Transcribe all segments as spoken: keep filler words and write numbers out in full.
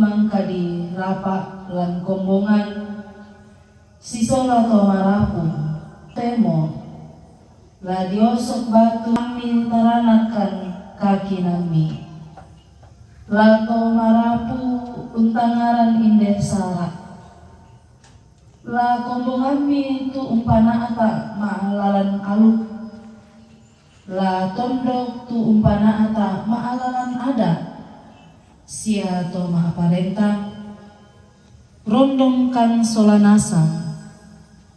Angka di rapa lan kombongan, sisola to marapu, temo, la diosok batu mi taranakan kaki nami. La to marapu untangaran inde sara. La kombonganmi tu umpana'ta ma'alalan aluk. La tondok tu umpana'ta ma'alalan adat. Sia to ma'aparenta. Rondongkan sola nasang.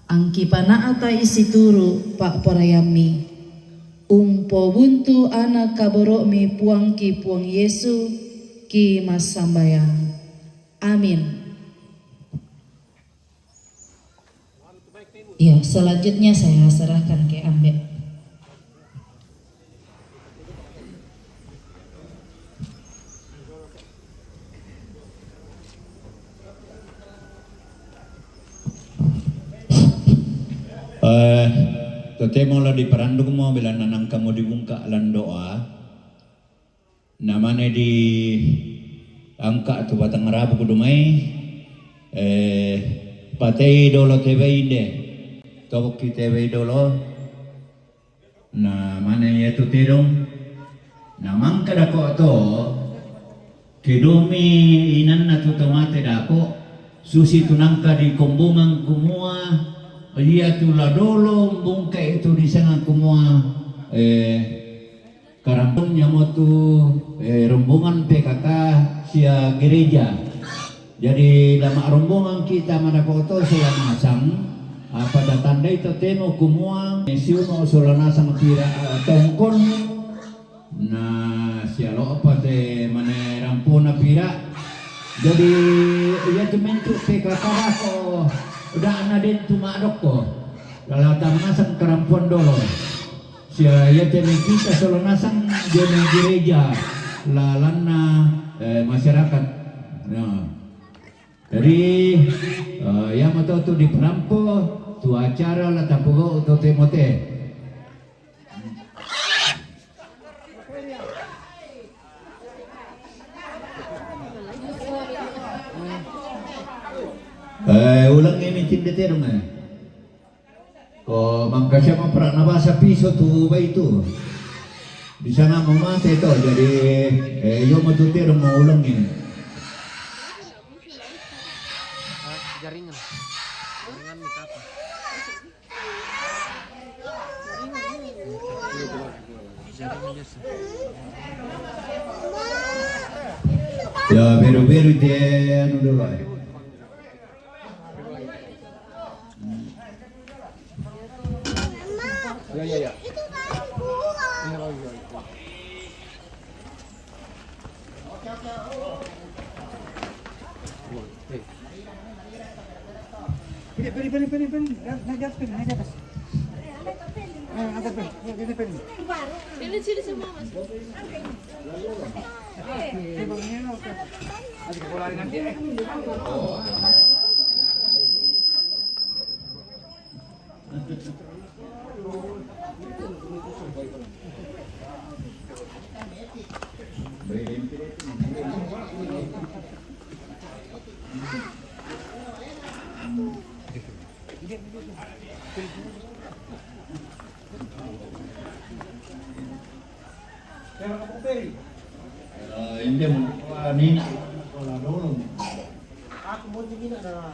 Angki pana'ta i situru pa'poraiammi. Umpobuntu anak kaboro'mi Puangki Puang Yesu, ki massambayang. Amin. Ya, selanjutnya saya serahkan ke Ambe. Eh, totemo la diparandukmo, bila nanangkamo dibungka lan doa. Namane di angka tu batang rabu kudu mai, eh, patei dolo tewei inde. Tobokki tewei dolo. Namane iatu tedong. Namangka dako to, kedomi inanna tu tomate dako, susi tu nangka di kombongan kumua, iatu la dolo bungka itu disanga kumua, eh, Karampunnya mo tu, eh, rombongan P K K sia gereja. Jadi, dama rombongan kita madakoto sola nasang, apa datandai totemo kumua, siuno sola nasang pira, eh, tongkon, na sia lo'pa te mane rampona pira. Jadi, iya tu mentu P K K dako, da'na den tu madokko. Lalata manasang karampuan dolo. Sia iate mai kita sola nasang dio mai gereja lalanna, eh, masyarakat. Nah. Jadi, eh, iamo to tu diparampo tu acara la tapogau to temote. Eh, ulang ini cindete dong, eh. Ko mangkasiama prak nabasa piso tu baitu. Di sana mau mate to, jadi, eh, iyo mau tutir mau ulang ini. Jaringan. Jaringan ni kapa? Jaringan biasa. Ya, beru-beru te anu dulu, eh. Ya, ya, ya. Pilih, pilih, pilih, pilih, pilih. Naik, naik ke atas, pilih, naik ke atas. Eh, angkat, pilih. Pilih, pilih, pilih. Pilih sini semua, Mas. Eh, inde mo, ah, nina, wala dolo. Aku mau nina na.